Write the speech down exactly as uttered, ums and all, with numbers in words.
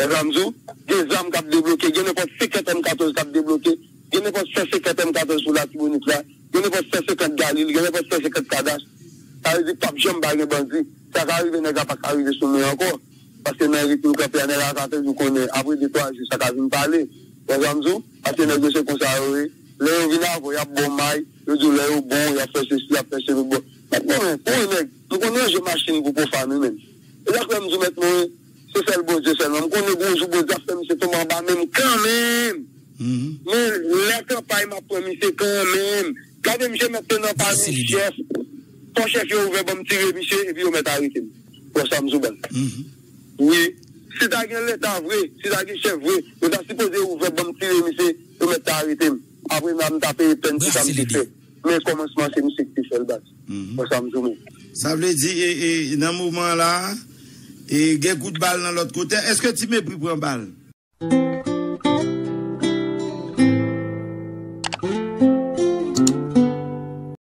Sa m di w, gen zam k ap debloke, gen nenpòt senkant M katòz k ap debloke, gen nenpòt san senkant M katòz pou Latibonit la, gen nenpòt san senkant Galil, gen nenpòt san senkant Kadas. Sa vle di p ap janm pa gen bandi. Sa ka rive, nèg la pa ka rive sou nou ankò. Paske nan ritm kanpe a, nèg la ka toujou konnen, apre de twa jou, sa ka vin pale. Wè sa m di w? Paske nèg yo se konsa yo ye. Lè yo vin avè w, y ap ba w may, yo di w lè yo bon, y ap fè sesi, y ap fè sesi, bon. Mèt Morin, pou yon nèg, m konn ranje machin pou Pwofam wi, menm. E sa k fè m di w, Mèt Morin, se sèl Bondye sèlman. M konnen gon jou Bondye ap fè misye tonbe anba men m kanmenm. Men lè kanpay m ap pran misye kanmenm. Gade misye mèt te nan pale chèf. Fò chèf yo ouvè ban m tire misye epi yo mèt arete m. Wè sa m di w, baz. Wi. Si ta gen leta vre, si ta gen chèf vre, yo ta sipoze ouvè ban m tire misye, yo mèt ta arete m. Apre la, m ta peye pèn pou sa m te fè. Men kòmansman se misye ki te fè l, baz. Wè sa m di w, men. Sa vle di, e, e, nan moman la, e, gen kout bal nan lòt kote. Èske Ti Mepri pran bal?